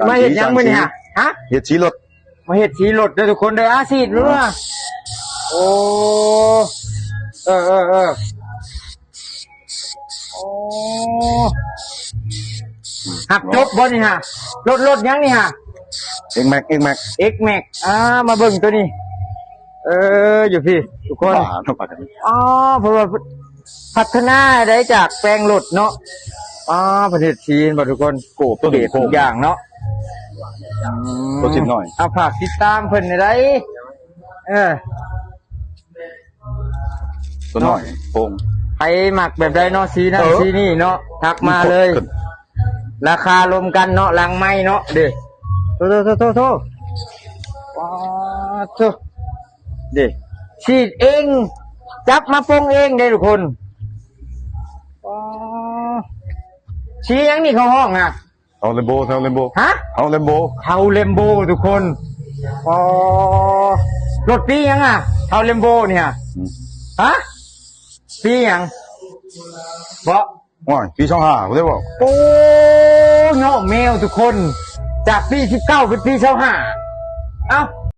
ມາເຮັດຫຍັງມື້ນີ້ຮະ? ຮະ? ເຮັດສີລົດ ມາເຮັດສີລົດເດີທຸກຄົນເດີ. ອາ ສີດເດີ. ໂອ້ ເອີ ເອີ ເອີ ໂອ້ ຮັບຈົບບໍ່ນີ້ຮະ? ລົດ ລົດຫຍັງນີ້ຮະ? ເອັກແມັກ ເອັກແມັກ ເອັກແມັກ. ອ່າ ມາເບິ່ງໂຕນີ້ ເອີ ຢູ່ພີ້ທຸກຄົນ. ອໍ ເພິ່ນວ່າພັດທະນາໄດ້ຈາກແປງລົດເນາະ. ອໍ ເພິ່ນເຮັດສີເຫັນບໍ່ທຸກຄົນ? ໂກບ ໂຕນີ້ ເກບທຸກຢ່າງເນາະ. ອືມ ໂຕຊິດໜ້ອຍ ເອົາ ຝາກຕິດຕາມເພິ່ນໄດ້. ເອີ ໂຕນ້ອຍໂປ່ງ. ໃຜມັກແບບໃດເນາະ ສີນັ້ນ ເອີ ສີນີ້ເນາະ ທັກມາເລີຍ. ລາຄາລົມກັນເນາະ ຫຼັງໄມເນາະ. ເດ້ ໂທ ໂທ ໂທ ໂທ ປາດໂທ ເດ້ ສີດເອງ ຈັບມາປົງເອງເດ້ທຸກຄົນ. ປາດ ສີຫຍັງນີ້ເຂົາຮ້ອງນະ? ເທົາເຣນໂບ ເທົາເຣນໂບ. ຮະ? ເທົາເຣນໂບ ເທົາເຣນໂບທຸກຄົນ. ອໍ ລົດປີຫຍັງອະ ເທົາເຣນໂບນີ້ຮະ? ອືມ ຮະ? ປີຫຍັງເບາະ? ໂອ້ຍ ປີຊາວຫ້າພຸ້ນເດ້ເບາະ. ໂອ້ ຍ້ອມແມວທຸກຄົນ ຈາກປີສິບເກົ້າເປັນປີຊາວຫ້າ. ເອົ້າ